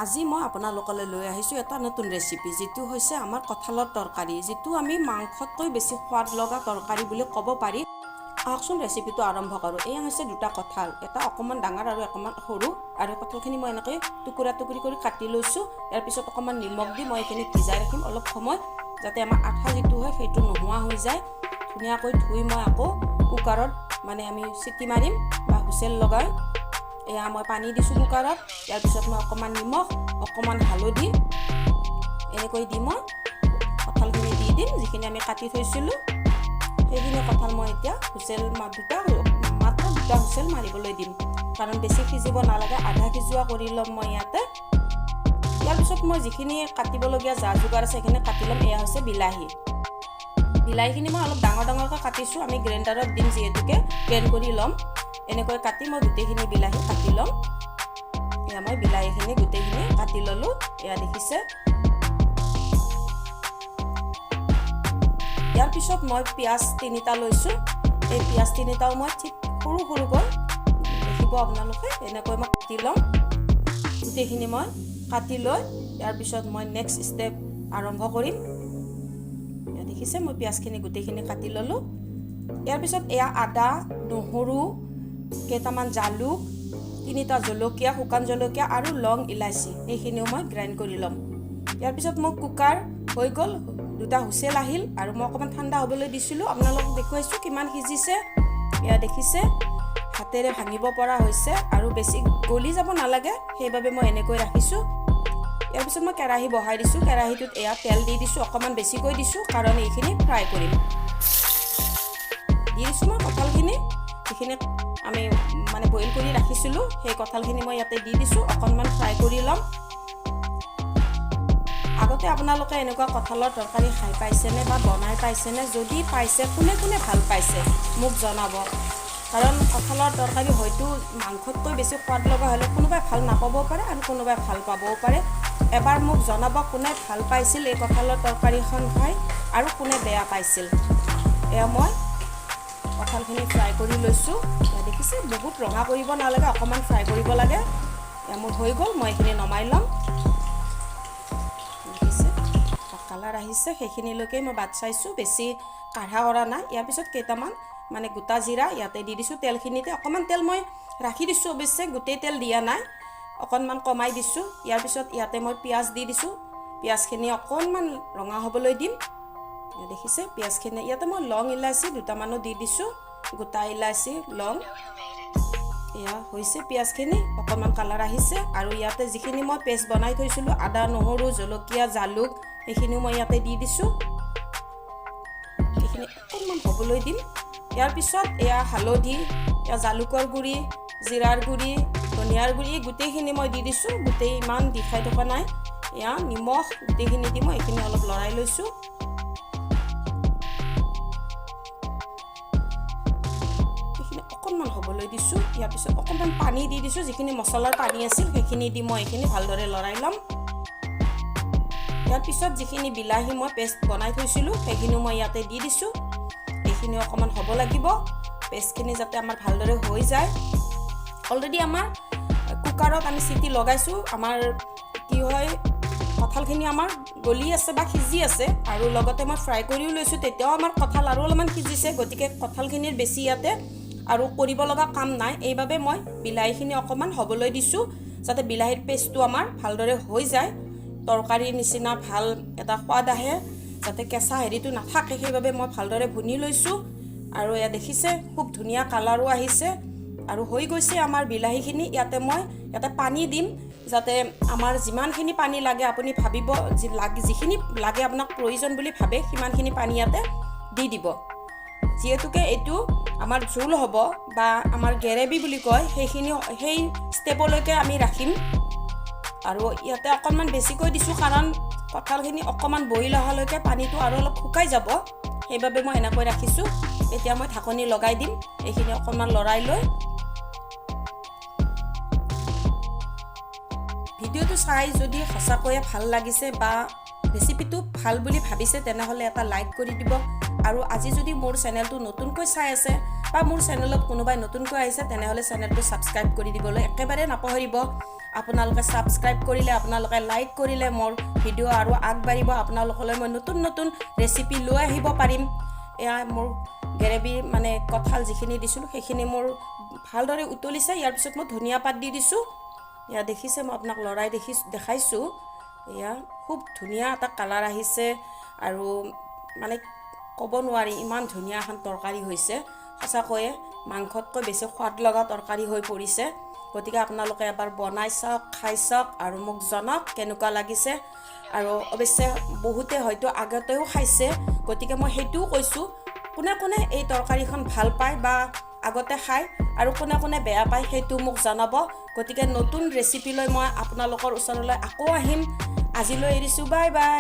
আজি মই আপোনালোকলৈ লৈ আহিছোঁ এটা নতুন ৰেচিপি, যিটো হৈছে আমাৰ কঁঠালৰ তৰকাৰী, যিটো আমি মাংসতকৈ বেছি সোৱাদ লগা তৰকাৰী বুলি ক'ব পাৰি। আহকচোন ৰেচিপিটো আৰম্ভ কৰোঁ। এয়া হৈছে দুটা কঁঠাল, এটা অকণমান ডাঙৰ আৰু অকণমান সৰু। আৰু কঁঠালখিনি মই এনেকৈ টুকুৰা টুকুৰি কৰি কাটি লৈছোঁ। ইয়াৰ পিছত অকণমান নিমখ দি মই এইখিনি ভিজাই ৰাখিম অলপ সময়, যাতে আমাৰ আঠা যিটো হয় সেইটো নোহোৱা হৈ যায়। ধুনীয়াকৈ ধুই মই আকৌ কুকাৰত মানে আমি চিটি মাৰিম বা হুইচেল লগাই। এয়া মই পানী দিছোঁ কুকাৰত। ইয়াৰ পিছত মই অকণমান নিমখ, অকণমান হালধি এনেকৈ দি মই কঁঠালখিনি দি দিম, যিখিনি আমি কাটি থৈছিলোঁ সেইখিনি কঁঠাল মই এতিয়া হুইচেল দুটা, মাত্ৰ দুটা হুইচেল মাৰিবলৈ দিম, কাৰণ বেছি সিজিব নালাগে। আধা সিজোৱা কৰি ল'ম মই ইয়াতে। ইয়াৰ পিছত মই যিখিনি কাটিবলগীয়া যা যোগাৰ আছে সেইখিনি কাটি ল'ম। এয়া হৈছে বিলাহী। বিলাহীখিনি মই অলপ ডাঙৰ ডাঙৰকৈ কাটিছোঁ, আমি গ্ৰাইণ্ডাৰত দিম যিহেতুকে গ্ৰাইণ্ড কৰি ল'ম। এনেকৈ কাটি মই গোটেইখিনি বিলাহী কাটি ল'ম। এয়া মই বিলাহীখিনি গোটেইখিনি কাটি ল'লোঁ, এয়া দেখিছে। ইয়াৰ পিছত মই পিঁয়াজ তিনিটা লৈছোঁ। এই পিঁয়াজ তিনিটাও মই ঠিক সৰু সৰুকৈ দেখিব আপোনালোকে, এনেকৈ মই কাটি ল'ম। গোটেইখিনি মই কাটি লৈ ইয়াৰ পিছত মই নেক্সট ষ্টেপ আৰম্ভ কৰিম। দেখিছে, মই পিঁয়াজখিনি গোটেইখিনি কাটি ল'লোঁ। ইয়াৰ পিছত এয়া আদা, নহৰু, কেইটামান জালুক, তিনিটা জলকীয়া, শুকান জলকীয়া আৰু লং, ইলাচি, এইখিনিও মই গ্ৰাইণ্ড কৰি ল'ম। ইয়াৰ পিছত মোৰ কুকাৰ হৈ গ'ল, দুটা হুইচেল আহিল আৰু মই অকণমান ঠাণ্ডা হ'বলৈ দিছিলোঁ। আপোনালোকক দেখুৱাইছোঁ কিমান সিজিছে। এয়া দেখিছে, হাতেৰে ভাঙিব পৰা হৈছে আৰু বেছি গলি যাব নালাগে, সেইবাবে মই এনেকৈ ৰাখিছোঁ। ইয়াৰ পিছত মই কেৰাহী বহাই দিছোঁ। কেৰাহীটোত এয়া তেল দি দিছোঁ, অকণমান বেছিকৈ দিছোঁ কাৰণ এইখিনি ফ্ৰাই কৰিম। দি দিছোঁ মই কঁঠালখিনি, যিখিনি আমি মানে বইল কৰি ৰাখিছিলোঁ সেই কঁঠালখিনি মই ইয়াতে দি দিছোঁ। অকণমান ফ্ৰাই কৰি ল'ম। আগতে আপোনালোকে এনেকুৱা কঁঠালৰ তৰকাৰী খাই পাইছেনে বা বনাই পাইছেনে? যদি পাইছে, কোনে কোনে ভাল পাইছে মোক জনাব। কাৰণ কঁঠালৰ তৰকাৰী হয়তো মাংসতকৈ বেছি সোৱাদ লগা হ'লে কোনোবাই ভাল নাপাবও পাৰে আৰু কোনোবাই ভাল পাবও পাৰে। এবাৰ মোক জনাব কোনে ভাল পাইছিল এই কঁঠালৰ তৰকাৰীখন খাই আৰু কোনে বেয়া পাইছিল। এয়া মই কঁঠালখিনি ফ্ৰাই কৰি লৈছোঁ। এয়া দেখিছে, বহুত ৰঙা কৰিব নালাগে, অকণমান ফ্ৰাই কৰিব লাগে। এয়া মোৰ হৈ গ'ল, মই এইখিনি নমাই ল'ম। দেখিছে, কালাৰ আহিছে, সেইখিনিলৈকে মই বাট চাইছোঁ, বেছি কাঢ়া কৰা নাই। ইয়াৰ পিছত কেইটামান মানে গোটা জিৰা ইয়াতে দি দিছোঁ। তেলখিনিতে অকণমান তেল মই ৰাখি দিছোঁ, অৱশ্যে গোটেই তেল দিয়া নাই, অকণমান কমাই দিছোঁ। ইয়াৰ পিছত ইয়াতে মই পিঁয়াজ দি দিছোঁ। পিঁয়াজখিনি অকণমান ৰঙা হ'বলৈ দিম। দেখিছে পিঁয়াজখিনি, ইয়াতে মই লং, ইলাচি দুটামানো দি দিছোঁ, গোটা ইলাচি, লং। এয়া হৈছে পিঁয়াজখিনি অকণমান কালাৰ আহিছে। আৰু ইয়াতে যিখিনি মই পেষ্ট বনাই থৈছিলোঁ, আদা, নহৰু, জলকীয়া, জালুক, সেইখিনিও মই ইয়াতে দি দিছোঁ। এইখিনি অকণমান হ'বলৈ দিম। ইয়াৰ পিছত এয়া হালধি, এয়া জালুকৰ গুড়ি, জিৰাৰ গুড়ি, ধনিয়াৰ গুড়ি, এই গোটেইখিনি মই দি দিছোঁ। গোটেই ইমান দি খাই থকা নাই। এয়া নিমখ গোটেইখিনি দি মই এইখিনি অলপ লৰাই লৈছোঁ। এইখিনি অকণমান হ'বলৈ দিছোঁ। ইয়াৰ পিছত অকণমান পানী দি দিছোঁ, যিখিনি মছলাৰ পানী আছিল সেইখিনি দি মই এইখিনি ভালদৰে লৰাই ল'ম। ইয়াৰ পিছত যিখিনি বিলাহী মই পেষ্ট বনাই থৈছিলোঁ সেইখিনিও মই ইয়াতে দি দিছোঁ। এইখিনি অকণমান হ'ব লাগিব, পেষ্টখিনি যাতে আমাৰ ভালদৰে হৈ যায়। অলৰেডি আমাৰ কুকাৰত আমি চিটি লগাইছোঁ। আমাৰ কি হয়, কঁঠালখিনি আমাৰ গলি আছে বা সিজি আছে আৰু লগতে মই ফ্ৰাই কৰিও লৈছোঁ, তেতিয়াও আমাৰ কঁঠাল আৰু অলপমান সিজিছে। গতিকে কঁঠালখিনিৰ বেছি ইয়াতে আৰু কৰিব লগা কাম নাই। এইবাবে মই বিলাহীখিনি অকণমান হ'বলৈ দিছোঁ, যাতে বিলাহীৰ পেষ্টটো আমাৰ ভালদৰে হৈ যায়, তৰকাৰীৰ নিচিনা ভাল এটা সোৱাদ আহে, যাতে কেঁচা হেৰিটো নাথাকে, সেইবাবে মই ভালদৰে ভুনি লৈছোঁ। আৰু এয়া দেখিছে, খুব ধুনীয়া কালাৰো আহিছে আৰু হৈ গৈছে আমাৰ বিলাহীখিনি। ইয়াতে মই ইয়াতে পানী দিম, যাতে আমাৰ যিমানখিনি পানী লাগে, আপুনি ভাবিব যিখিনি লাগে আপোনাক প্ৰয়োজন বুলি ভাবে সিমানখিনি পানী ইয়াতে দি দিব। যিহেতুকে এইটো আমাৰ জোল হ'ব বা আমাৰ গ্ৰেভি বুলি কয়, সেইখিনি সেই ষ্টেপলৈকে আমি ৰাখিম। আৰু ইয়াতে অকণমান বেছিকৈ দিছোঁ, কাৰণ কঁঠালখিনি অকণমান বইল অহালৈকে পানীটো আৰু অলপ শুকাই যাব, সেইবাবে মই এনেকৈ ৰাখিছোঁ। এতিয়া মই ঢাকনি লগাই দিম, এইখিনি অকণমান লৰাই লৈ। ভিডিঅ'টো চাই যদি সঁচাকৈয়ে ভাল লাগিছে বা ৰেচিপিটো ভাল বুলি ভাবিছে, তেনেহ'লে এটা লাইক কৰি দিব। আৰু আজি যদি মোৰ চেনেলটো নতুনকৈ চাই আছে বা মোৰ চেনেলত কোনোবাই নতুনকৈ আহিছে, তেনেহ'লে চেনেলটো ছাবস্ক্ৰাইব কৰি দিবলৈ একেবাৰে নাপাহৰিব। আপোনালোকে ছাবস্ক্ৰাইব কৰিলে, আপোনালোকে লাইক কৰিলে মোৰ ভিডিঅ' আৰু আগবাঢ়িব। আপোনালোকলৈ মই নতুন নতুন ৰেচিপি লৈ আহিব পাৰিম। এয়া মোৰ গ্ৰেভি, মানে কঁঠাল যিখিনি দিছিলোঁ, সেইখিনি মোৰ ভালদৰে উতলিছে। ইয়াৰ পিছত মই ধনিয়া পাত দি দিছোঁ। এয়া দেখিছে, মই আপোনাক লৰাই দেখাইছোঁ। এয়া খুব ধুনীয়া এটা কালাৰ আহিছে আৰু মানে ক'ব নোৱাৰি, ইমান ধুনীয়া এখন তৰকাৰী হৈছে। সঁচাকৈয়ে মাংসতকৈ বেছি সোৱাদ লগা তৰকাৰী হৈ পৰিছে। গতিকে আপোনালোকে এবাৰ বনাই চাওক, খাই চাওক আৰু মোক জনাওক কেনেকুৱা লাগিছে। আৰু অৱশ্যে বহুতে হয়তো আগতেও খাইছে, গতিকে মই সেইটোও কৈছোঁ, কোনে কোনে এই তৰকাৰীখন ভাল পায় বা আগতে খায় আৰু কোনে কোনে বেয়া পায়, সেইটো মোক জনাব। গতিকে নতুন ৰেচিপি লৈ মই আপোনালোকৰ ওচৰলৈ আকৌ আহিম। আজিলৈ এৰিছোঁ, বাই বাই।